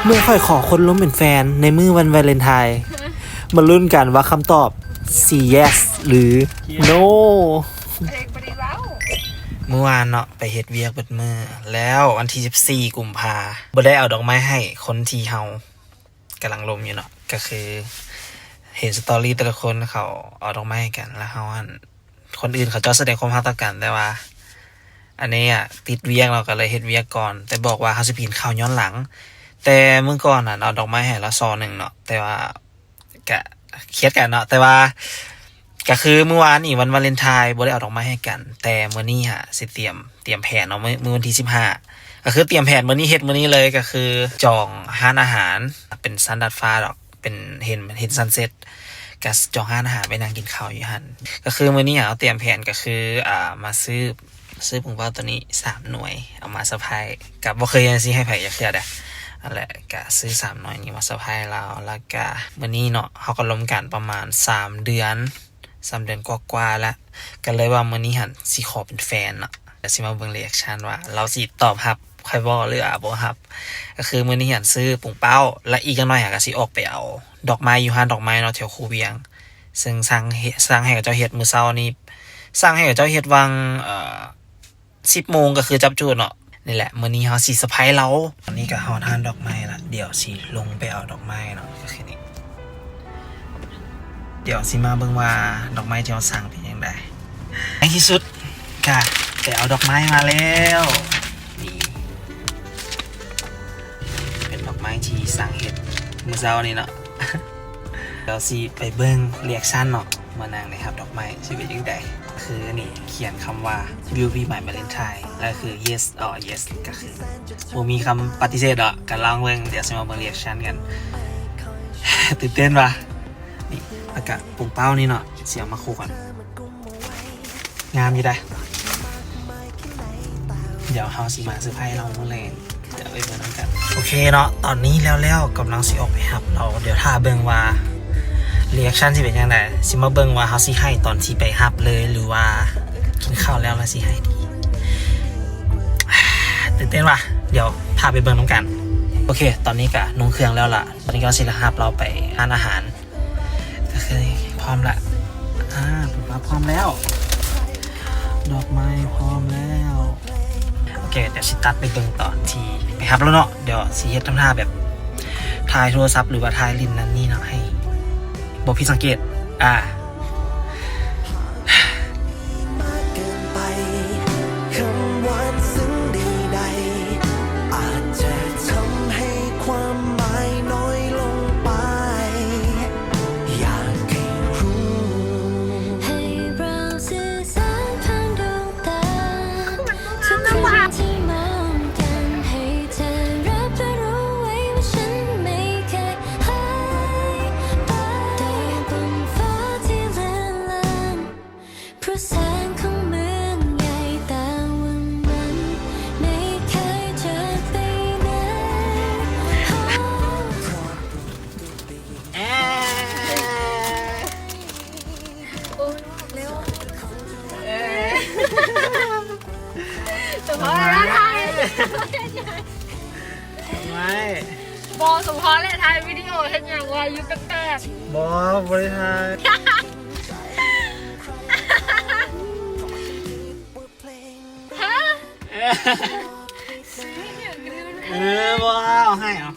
ເມື່ອຂ້ອຍຂໍຄົນລົມເປັນແຟນໃນມື້ວັນວາເລັນທາຍ, ມາລຸ້ນກັນວ່າຄຳຕອບຊິ yes ຫຼື no. ມື້ວານເນາະ ໄປເຮັດວຽກເບິດມື້ ແລ້ວວັນທີສິບສີ່ກຸມພາ ບໍ່ໄດ້ເອົາດອກໄມ້ໃຫ້ຄົນທີ່ເຮົາກຳລັງລົມຢູ່ເນາະ. ກໍຄືເຫັນສະຕໍຣີແຕ່ລະຄົນເຂົາເອົາດອກໄມ້ໃຫ້ກັນ ແລ້ວເຮົາຫັ້ນ ຄົນອື່ນເຂົາເຈົ້າສະແດງຄວາມຮັກຕໍ່ກັນ ແຕ່ວ່າອັນນີ້ອະຕິດວຽກເນາະ ກໍເລີຍເຮັດວຽກກ່ອນ ແຕ່ບອກວ່າເຮົາຊິໄປກິນເຂົ້າຍ້ອນຫຼັງ. ແຕ່ມື້ກ່ອນນັ້ນເອົາດອກໄມ້ໃຫ້ລາວຊ່ອໜຶ່ງເນາະ ແຕ່ວ່າກະຄຽດກັນເນາະ ແຕ່ວ່າ ກະຄືມື້ວານນີ້ວັນວາເລັນທາຍບໍ່ໄດ້ເອົາດອກໄມ້ໃຫ້ກັນ ແຕ່ມື້ນີ້ຫາຊິຕຽມ ຕຽມແຜນເນາະ ມື້ ມື້ວັນທີສິບຫ້າ ກະຄືຕຽມແຜນມື້ນີ້ ເຮັດມື້ນີ້ເລີຍ ກະຄືຈອງຮ້ານອາຫານ ເປັນຊັ້ນດາດຟ້າດອກ ເປັນເຫັນ ເຫັນ sunset ກະຈອງຮ້ານອາຫານໄປນັ່ງກິນເຂົ້າຢູ່ຫັ້ນ. ກະຄືມື້ນີ້ເຮົາຕຽມແຜນກະຄື ອ່າ ມາຊື້ ຊື້ປຸງເປົ້າໂຕນີ້ສາມໜ່ວຍ ເອົາມາເຊີໄພຣສ໌ ກະບໍ່ເຄີຍຊິໃຫ້ໃຜຈັກເທື່ອເດ້. ນັ້ນແຫຼະ ກະຊື້ສາມໜ່ວຍນີ້ມາເຊີໄພຣສ໌ລາວ ແລ້ວກະມື້ນີ້ເນາະ ເຮົາກໍລົມກັນປະມານສາມເດືອນ ສາມເດືອນກວ່າໆແລ້ວ ກໍເລີຍວ່າມື້ນີ້ຫັ້ນຊິຂໍເປັນແຟນເນາະ. ແລ້ວຊິມາເບິ່ງ reaction ວ່າລາວຊິຕອບຮັບຂ້ອຍບໍ່ ຫຼືວ່າບໍ່ຮັບ. ກໍຄືມື້ນີ້ຫັ້ນຊື້ປຸງເປົ້າ ແລະ ອີກຈັກໜ່ອຍຫາກໍຊິອອກໄປເອົາດອກໄມ້ຢູ່ຮ້ານດອກໄມ້ເນາະ ແຖວຄູວຽງ ເຊິ່ງສັ່ງເຮັດ ສັ່ງໃຫ້ເຂົາເຈົ້າເຮັດມື້ເຊົ້ານີ້ ສັ່ງໃຫ້ເຂົາເຈົ້າເຮັດຫວ່າງ ເອີ ສິບໂມງ ກໍຄືຈັບຈູດເນາະ. ນີ້ແຫຼະ ມື້ນີ້ເຮົາຊິເຊີໄພຣສ໌ລາວ. ຕອນນີ້ກໍຮອດຮ້ານດອກໄມ້ລະ ດຽວຊິລົງໄປເອົາດອກໄມ້ເນາະ ກໍຄືນີ້ ດຽວຊິມາເບິ່ງວ່າດອກໄມ້ທີ່ເຮົາສັ່ງເປັນຈັ່ງໃດ. ໃນທີ່ສຸດກະໄປເອົາດອກໄມ້ມາແລ້ວ ນີ້ເປັນດອກໄມ້ທີ່ສັ່ງເຮັດມື້ເຊົ້ານີ້ເນາະ. ດຽວຊິໄປເບິ່ງ reaction ເນາະ ເມື່ອນາງໄດ້ຮັບດອກໄມ້ຊິເປັນຈັ່ງໃດ. ຄືນີ້ຂຽນຄຳວ່າ will be my valentine ແລ້ວຄື yes or yes ກໍຄືບໍ່ມີຄຳປະຕິເສດດອກ ກໍລອງເບິ່ງ. ດຽວຊິມາເບິ່ງ reaction ກັນ ຕື່ນເຕັ້ນວ່າ ນີ້ ແລ້ວກະປຸງເປົ້ານີ້ເນາະ ຊິເອົາມາຄູ່ກັນ ງາມຢູ່ໃດ. ດຽວເຮົາຊິມາເຊີໄພຣສ໌ລາວມື້ແລງ ດຽວໄປເບິ່ງນຳກັນ. ໂອເຄເນາະ ຕອນນີ້ແລ້ວໆ ກຳລັງຊິອອກໄປຮັບລາວ. ດຽວຖ້າເບິ່ງວ່າ reaction ຊິເປັນຈັ່ງໃດ. ຊິມາເບິ່ງວ່າເຮົາຊິໃຫ້ຕອນທີ່ໄປຮັບເລີຍ ຫຼືວ່າກິນເຂົ້າແລ້ວລະຊິໃຫ້ດີ. ຕື່ນເຕັ້ນວ່າ ດຽວພາໄປເບິ່ງນຳກັນ. ໂອເຄ ຕອນນີ້ກະລົງເຄື່ອງແລ້ວລະ ຕອນນີ້ກຳລັງຊິຮັບລາວໄປຮ້ານອາຫານ. ກໍຄືພ້ອມລະ ອ່າ ປຸງເປົ້າພ້ອມແລ້ວ ດອກໄມ້ພ້ອມແລ້ວ. ໂອເຄ ດຽວຊິຕັດໄປເບິ່ງຕອນທີ່ໄປຮັບລາວເນາະ. ດຽວຊິເຮັດທຳທ່າແບບຖ່າຍໂທລະສັບ ຫຼືວ່າຖ່າຍຫຼິ້ນນັ້ນນີ້ເນາະ ໃຫ້ບໍ່ຜິດສັງເກດ. ອ່າ ສົມພໍແລ້ວຖ່າຍ ບໍ່ ສົມພໍແລ້ວຖ່າຍວິດີໂອເຮັດຫຍັງວະ ຢູ່ແປກໆ. ບໍ່ ບໍ່ໄດ້ຖ່າຍ. ຮະ? ເອີ ບໍ່ ເອົາໃຫ້ ເອົາ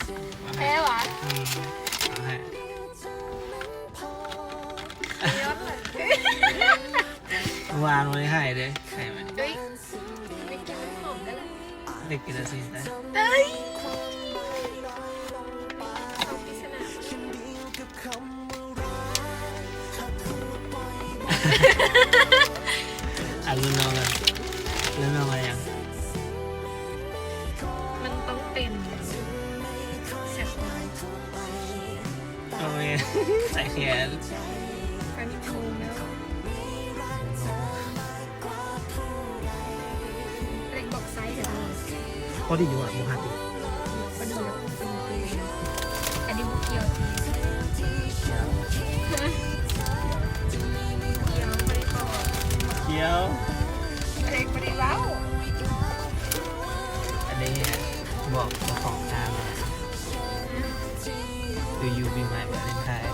ແທ້ຫວາ? ເອີ ເອົາໃຫ້. ວານບໍ່ໄດ້ໃຫ້ເດ້ ໃຫ້ໄວ້. ເອີຍ ໄດ້ກິນແລ້ວຊິໄດ້. ເອີຍ ອ່ະ ລຸ້ນນ້ອງກັນ ລຸ້ນນ້ອງວ່າຫຍັງ? ມັນຕ້ອງເປັນແຊກ ໂອ້ຍ ໃສ່ແຂນ ເລັກບອກໄຊເດີ ພໍດີຢູ່ ບໍ່ຫັກອີກ ພໍດີແລ້ວ ອັນນີ້ບໍ່ກ່ຽວ ກ່ຽວ ບໍ່ໄດ້ບອກ ກ່ຽວ ເລັກບໍ່ໄດ້ເວົ້າ ອັນນີ້ບອກເຈົ້າຂອງຮ້ານ. You be my Valentine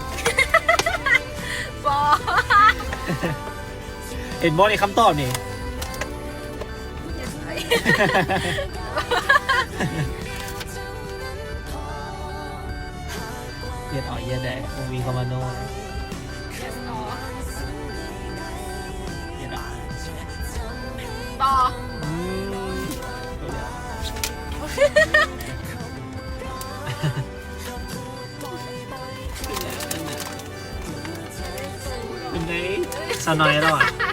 ບໍ່ ເຫັນບໍ່ໃນຄຳຕອບນີ້? ເຮັດເອົາເຢັນໄດ໋ ບໍ່ມີຄຳວ່າ no ເຮັດເອົາ ບໍ່ ອືມ ເປັນໄດ ສາວນ້ອຍລາວອະ?